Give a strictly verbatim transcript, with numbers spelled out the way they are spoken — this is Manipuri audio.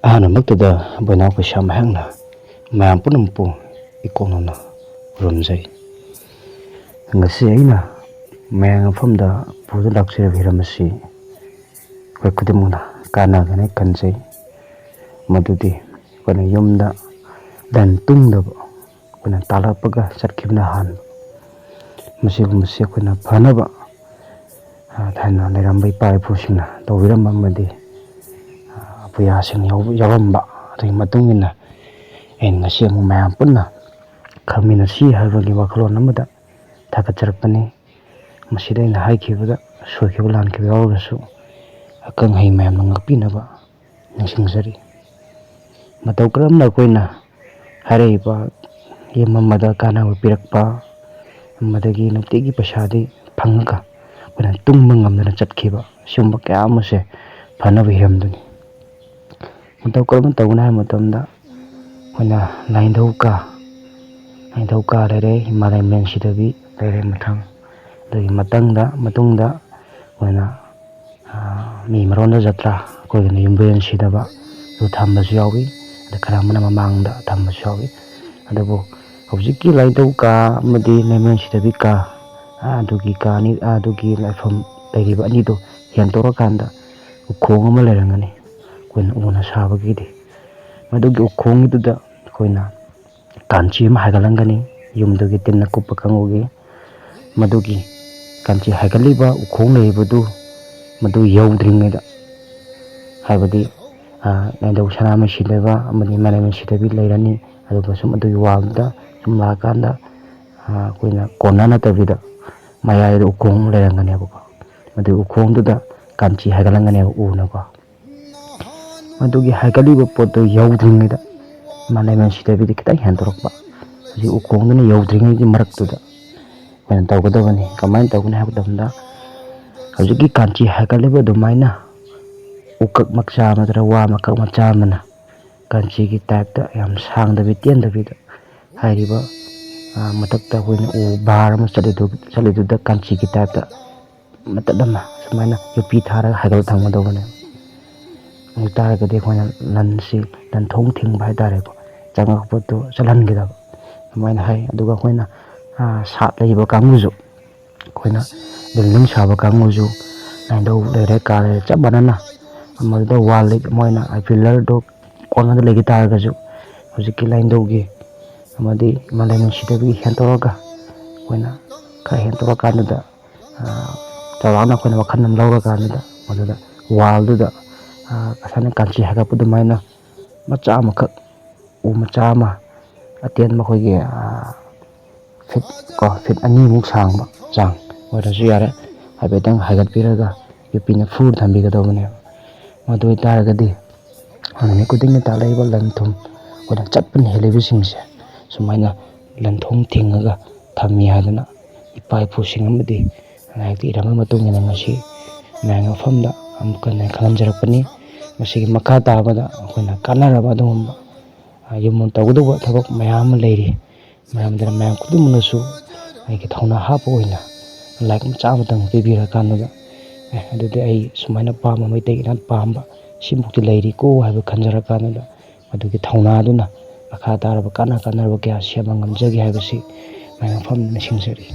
ꯑꯍꯥꯟꯕꯃꯛꯇꯗ ꯕꯣꯏꯅꯥꯎ ꯀꯩꯁꯥꯝ ꯑꯩꯍꯥꯛꯅ ꯃꯌꯥꯝ ꯄꯨꯝꯅꯃꯛꯄꯨ ꯏꯀꯣꯛꯅꯅ ꯈꯨꯔꯨꯝꯖꯩ꯫ ꯉꯁꯤ ꯑꯩꯅ ꯃꯌꯥꯝ ꯃꯐꯝꯗ ꯄꯨꯗꯨꯅ ꯂꯥꯛꯆꯔꯤꯕ ꯍꯤꯔꯝ ꯑꯁꯤ ꯑꯩꯈꯣꯏ ꯈꯨꯗꯤꯡꯃꯛꯅ ꯀꯥꯟꯅꯒꯅꯤ ꯈꯟꯖꯩ꯫ ꯃꯗꯨꯗꯤ ꯑꯩꯈꯣꯏꯅ ꯌꯨꯝꯗ ꯂꯟ ꯇꯨꯡꯗꯕ ꯑꯩꯈꯣꯏꯅ ꯇꯥꯜꯂꯛꯄꯒ ꯆꯠꯈꯤꯕꯅ ꯍꯥꯟꯕ꯫ ꯃꯁꯤꯒꯨꯝꯕꯁꯤ ꯑꯩꯈꯣꯏꯅ ꯐꯅꯕ, ꯑ, ꯊꯥꯏꯅ ꯂꯩꯔꯝꯕ ꯏꯄꯥ ꯏꯄꯨꯁꯤꯡꯅ ꯇꯧꯕꯤꯔꯝꯕ ꯑꯃꯗꯤ, ꯑ, ꯑꯄꯨꯌꯥꯁꯤꯡ ꯌꯥꯎ-, ꯌꯥꯎꯔꯝꯕ꯫ ꯑꯗꯨꯒꯤ ꯃꯇꯨꯡ ꯏꯟꯅ ꯑꯩꯅ ꯉꯁꯤ ꯑꯃꯨꯛ ꯃꯌꯥꯝ ꯄꯨꯟꯅ ꯈꯪꯃꯤꯟꯅꯁꯤ ꯍꯥꯏꯕꯒꯤ ꯋꯥꯈꯜꯂꯣꯟ ꯑꯃꯗ ꯊꯥꯒꯠꯆꯔꯛꯄꯅꯤ꯫ ꯃꯁꯤꯗ ꯑꯩꯅ ꯍꯥꯏꯈꯤꯕꯗ ꯁꯣꯏꯈꯤꯕ ꯂꯥꯟꯈꯤꯕ ꯌꯥꯎꯔꯒꯁꯨ ꯑꯈꯪ ꯑꯍꯩ ꯃꯌꯥꯝꯅ ꯉꯥꯛꯄꯤꯅꯕ ꯅꯤꯡꯁꯤꯡꯖꯔꯤ꯫ ꯃꯇꯧ ꯀꯔꯝꯅ ꯑꯩꯈꯣꯏꯅ ꯍꯥꯏꯔꯛꯏꯕ ꯌꯨꯝ ꯑꯃꯗ ꯀꯥꯟꯅꯕ ꯄꯤꯔꯛꯄ, ꯑꯃꯗꯒꯤ ꯅꯨꯡꯇꯤꯒꯤ ꯄꯩꯁꯥꯗꯤ ꯐꯪꯉꯒ ꯑꯩꯈꯣꯏꯅ ꯇꯨꯡꯕ ꯉꯝꯗꯅ ꯆꯠꯈꯤꯕ, ꯁꯤꯒꯨꯝꯕ ꯀꯌꯥ ꯑꯃꯁꯦ ꯐꯅꯕ ꯍꯤꯔꯝꯗꯨꯅꯤ꯫ ꯃꯇꯧ ꯀꯔꯝꯅ ꯇꯧꯒꯅꯤ ꯍꯥꯏꯕ ꯃꯇꯝꯗ, ꯑꯩꯈꯣꯏꯅ ꯂꯥꯏꯅꯤꯡꯊꯧ ꯀꯥ, ꯂꯥꯏꯅꯤꯡꯊꯧ ꯀꯥ ꯂꯩꯔꯦ, ꯏꯃꯥ ꯂꯥꯏꯃꯔꯦꯟ ꯁꯤꯗꯕꯤ ꯂꯩꯔꯦ ꯃꯊꯪ꯫ ꯑꯗꯨꯒꯤ ꯃꯊꯪꯗ, ꯃꯇꯨꯡꯗ ꯑꯩꯈꯣꯏꯅ, ꯑꯥ, ꯃꯤ ꯃꯔꯣꯟꯗ ꯖꯇ꯭ꯔꯥ, ꯑꯩꯈꯣꯏꯒꯤꯅ ꯌꯨꯝꯕꯨꯔꯦꯟ ꯁꯤꯗꯕ, ꯑꯗꯨ ꯊꯝꯕꯁꯨ ꯌꯥꯎꯏ꯫ ꯑꯗ ꯈꯔ ꯑꯃꯅ ꯃꯃꯥꯡꯗ ꯊꯝꯕꯁꯨ ꯌꯥꯎꯏ꯫ ꯑꯗꯨꯕꯨ ꯍꯧꯖꯤꯛꯀꯤ ꯂꯥꯏꯅꯤꯡꯊꯧ ꯀꯥ ꯑꯃꯗꯤ ꯂꯥꯏꯃꯔꯦꯟ ꯁꯤꯗꯕꯤ ꯀꯥ, ꯑꯥ, ꯑꯗꯨꯒꯤ ꯀꯥ ꯑꯅꯤ, ꯑꯥ, ꯑꯗꯨꯒꯤ ꯂꯥꯏꯐꯝ ꯂꯩꯔꯤꯕ ꯑꯅꯤꯗꯨ ꯍꯦꯟꯗꯣꯔꯛꯀꯥꯟꯗ ꯎꯈꯣꯡ ꯑꯃ ꯂꯩꯔꯝꯒꯅꯤ, ꯑꯩꯈꯣꯏꯅ ꯎꯅ ꯁꯥꯕꯒꯤꯗꯤ꯫ ꯃꯗꯨꯒꯤ ꯎꯈꯣꯡꯗꯨꯗ ꯑꯩꯈꯣꯏꯅ ꯀꯥꯟꯆꯤ ꯑꯃ ꯍꯥꯏꯒꯠꯂꯝꯒꯅꯤ, ꯌꯨꯝꯗꯨꯒꯤ ꯇꯤꯟꯅ ꯀꯨꯞꯄ ꯀꯥꯡꯕꯨꯒꯤ꯫ ꯃꯗꯨꯒꯤ ꯀꯥꯟꯆꯤ ꯍꯥꯏꯒꯠꯂꯤꯕ ꯎꯈꯣꯡ ꯂꯩꯔꯤꯕꯗꯨ, ꯃꯗꯨ ꯌꯧꯗ꯭ꯔꯤꯉꯩꯗ, ꯍꯥꯏꯕꯗꯤ, ꯑ, ꯂꯥꯏꯅꯤꯡꯊꯧ ꯁꯅꯥꯃꯍꯤ ꯁꯤꯗꯕ ꯑꯃꯗꯤ ꯃꯥꯂꯦꯝ ꯁꯤꯗꯕꯤ ꯂꯩꯔꯅꯤ꯫ ꯑꯗꯨꯒ ꯁꯨꯝ ꯑꯗꯨꯒꯤ ꯋꯥꯜꯗꯨꯗ ꯁꯨꯝ ꯂꯥꯛꯑꯀꯥꯟꯗ, ꯑ, ꯑꯩꯈꯣꯏꯅ ꯀꯣꯟꯅ ꯅꯠꯇꯕꯤꯗ ꯃꯌꯥꯏꯗ ꯎꯈꯣꯡ ꯂꯩꯔꯝꯒꯅꯦꯕꯀꯣ꯫ ꯃꯗꯨꯒꯤ ꯎꯈꯣꯡꯗꯨꯗ ꯀꯥꯟꯆꯤ ꯍꯥꯏꯒꯠꯂꯝꯒꯅꯦꯕ ꯎꯅꯀꯣ꯫ ꯃꯗꯨꯒꯤ ꯍꯥꯏꯒꯠꯂꯤꯕ ꯄꯣꯠꯇꯨ ꯌꯧꯗ꯭ꯔꯤꯉꯩꯗ, ꯃꯥꯂꯦꯝ ꯁꯤꯗꯕꯤꯗ ꯈꯤꯇꯪ ꯍꯦꯟꯗꯣꯔꯛꯄ, ꯍꯧꯖꯤꯛ ꯎꯈꯣꯡꯗꯨꯅ ꯌꯧꯗ꯭ꯔꯤꯉꯩꯒꯤ ꯃꯔꯛꯇꯨꯗ ꯑꯩꯈꯣꯏꯅ ꯇꯧꯒꯗꯕꯅꯤ꯫ ꯀꯃꯥꯏꯅ ꯇꯧꯒꯅꯤ ꯍꯥꯏꯕ ꯃꯇꯝꯗ, ꯍꯧꯖꯤꯛꯀꯤ ꯀꯥꯟꯆꯤ ꯍꯥꯏꯒꯠꯂꯤꯕ ꯑꯗꯨꯃꯥꯏꯅ ꯎꯀꯛ ꯃꯆꯥ ꯑꯃ ꯅꯠꯇ꯭ꯔꯒ ꯋꯥ ꯃꯀꯛ ꯃꯆꯥ ꯑꯃꯅ ꯀꯥꯟꯆꯤꯒꯤ ꯇꯥꯏꯞꯇ ꯌꯥꯝ ꯁꯥꯡꯗꯕꯤ ꯇꯦꯟꯗꯕꯤꯗ ꯍꯥꯏꯔꯤꯕ, ꯑ, ꯃꯊꯛꯇ ꯑꯩꯈꯣꯏꯅ ꯎ ꯕꯥꯔ ꯑꯃ ꯆꯠꯂꯤꯗꯨ-, ꯆꯠꯂꯤꯗꯨꯗ ꯀꯥꯟꯆꯤꯒꯤ ꯇꯥꯏꯞꯇ ꯃꯇꯠ ꯑꯃ ꯁꯨꯃꯥꯏꯅ ꯌꯣꯠꯄꯤ ꯊꯥꯔꯒ ꯍꯥꯏꯒꯠꯂ ꯊꯝꯒꯗꯧꯕꯅꯦ꯫ ꯑꯣꯏꯇꯥꯔꯒꯗꯤ ꯑꯩꯈꯣꯏꯅ ꯂꯟꯁꯤ, ꯂꯟ ꯊꯣꯡ ꯊꯤꯡꯕ ꯍꯥꯏꯇꯥꯔꯦꯀꯣ, ꯆꯪꯉꯛꯄ ꯄꯣꯠꯇꯨ ꯆꯠꯍꯟꯒꯗꯕ ꯑꯗꯨꯃꯥꯏꯅ ꯍꯥꯏ꯫ ꯑꯗꯨꯒ ꯑꯩꯈꯣꯏꯅ ꯁꯥꯠ ꯂꯩꯕ ꯀꯥꯡꯕꯨꯁꯨ, ꯑꯩꯈꯣꯏꯅ ꯕꯤꯜꯗꯤꯡ ꯁꯥꯕ ꯀꯥꯡꯕꯨꯁꯨ, ꯂꯥꯏꯅꯤꯡꯊꯧ ꯂꯩꯔꯦ ꯀꯥ ꯂꯩꯔꯦ ꯆꯞ ꯃꯥꯟꯅꯅ, ꯑꯃꯗꯨꯗ ꯋꯥꯜ ꯃꯣꯏꯅ ꯄꯤꯂꯔꯗꯣ ꯀꯣꯟꯅꯗ ꯂꯩꯈꯤ ꯇꯥꯔꯒꯁꯨ, ꯍꯧꯖꯤꯛꯀꯤ ꯂꯥꯏꯅꯤꯡꯊꯧꯒꯤ ꯑꯃꯗꯤ ꯏꯃꯥ ꯂꯩꯃꯔꯦꯟ ꯁꯤꯗꯕꯤꯒꯤ ꯍꯦꯟꯇꯣꯛꯑꯒ, ꯑꯩꯈꯣꯏꯅ ꯈꯔ ꯍꯦꯟꯇꯣꯛꯑꯀꯥꯟꯗꯨꯗ, ꯆꯥꯎꯔꯥꯛꯅ ꯑꯩꯈꯣꯏꯅ ꯋꯥꯈꯜ ꯑꯃ ꯂꯧꯔꯀꯥꯟꯗꯨꯗ, ꯃꯗꯨꯗ ꯋꯥꯜꯗꯨꯗ ꯉꯁꯥꯏꯅ ꯀꯥꯡꯆꯤ ꯍꯥꯏꯒꯠꯄ ꯑꯗꯨꯃꯥꯏꯅ ꯃꯆꯥ ꯑꯃꯈꯛ, ꯎ ꯃꯆꯥ ꯑꯃ, ꯑꯇꯦꯟꯕ ꯑꯩꯈꯣꯏꯒꯤ ꯐꯤꯠ ꯀꯣ, ꯐꯤꯠ ꯑꯅꯤꯃꯨꯛ ꯁꯥꯡꯕ ꯆꯥꯡ ꯑꯣꯏꯔꯁꯨ ꯌꯥꯔꯦ, ꯍꯥꯏꯐꯦꯠꯇꯪ ꯍꯥꯏꯒꯠꯄꯤꯔꯒ ꯌꯣꯠꯄꯤꯅ ꯐꯨꯔ ꯊꯝꯕꯤꯒꯗꯧꯕꯅꯦꯕ꯫ ꯃꯗꯨ ꯑꯣꯏꯇꯥꯔꯒꯗꯤ ꯅꯨꯃꯤꯠ ꯈꯨꯗꯤꯡꯒꯤ ꯇꯥꯜꯂꯛꯏꯕ ꯂꯟ ꯊꯨꯝ, ꯑꯩꯈꯣꯏꯅ ꯆꯠꯄꯅ ꯍꯦꯜꯂꯤꯕꯁꯤꯡꯁꯦ ꯁꯨꯃꯥꯏꯅ ꯂꯟ ꯊꯨꯝ ꯊꯤꯡꯉꯒ ꯊꯝꯃꯤ ꯍꯥꯏꯗꯅ ꯏꯄꯥ ꯏꯄꯨꯁꯤꯡ ꯑꯃꯗꯤ ꯂꯥꯏꯔꯤꯛꯇ ꯏꯔꯝꯕ ꯃꯇꯨꯡ ꯏꯟꯅ ꯉꯁꯤ ꯃꯌꯥꯝꯒꯤ ꯃꯐꯝꯗ ꯑꯃꯨꯛꯀ ꯍꯟꯅ ꯈꯪꯍꯟꯖꯔꯛꯄꯅꯤ꯫ ꯃꯁꯤꯒꯤ ꯃꯈꯥ ꯇꯥꯕꯗ ꯑꯩꯈꯣꯏꯅ ꯀꯥꯟꯅꯔꯕ ꯑꯗꯨꯒꯨꯝꯕ ꯌꯨꯝꯂꯣꯟ ꯇꯧꯒꯗꯧꯕ ꯊꯕꯛ ꯃꯌꯥꯝ ꯑꯃ ꯂꯩꯔꯤ꯫ ꯃꯔꯝ ꯑꯗꯨꯅ ꯃꯌꯥꯝ ꯈꯨꯗꯤꯡꯃꯛꯅꯁꯨ ꯑꯩꯒꯤ ꯊꯧꯅꯥ ꯍꯥꯞꯄ ꯑꯣꯏꯅ ꯂꯥꯏꯛ ꯃꯆꯥ ꯑꯃꯇꯪ ꯄꯤꯕꯤꯔꯀꯥꯟꯗꯨꯗ, ꯑꯦ, ꯑꯗꯨꯗꯤ ꯑꯩ ꯁꯨꯃꯥꯏꯅ ꯄꯥꯝꯕ, ꯃꯩꯇꯩꯒꯤ ꯅꯥꯠ ꯄꯥꯝꯕ ꯁꯤꯃꯨꯛꯇꯤ ꯂꯩꯔꯤꯀꯣ ꯍꯥꯏꯕ ꯈꯟꯖꯔꯀꯥꯟꯗꯨꯗ, ꯃꯗꯨꯒꯤ ꯊꯧꯅꯥꯗꯨꯅ ꯃꯈꯥ ꯇꯥꯔꯕ ꯀꯥꯟꯅ ꯀꯥꯟꯅꯔꯕ ꯀꯌꯥ ꯁꯦꯝꯕ ꯉꯝꯖꯒꯦ ꯍꯥꯏꯕꯁꯤ ꯃꯌꯥꯝ ꯃꯐꯝꯗ ꯅꯤꯡꯁꯤꯡꯖꯔꯤ꯫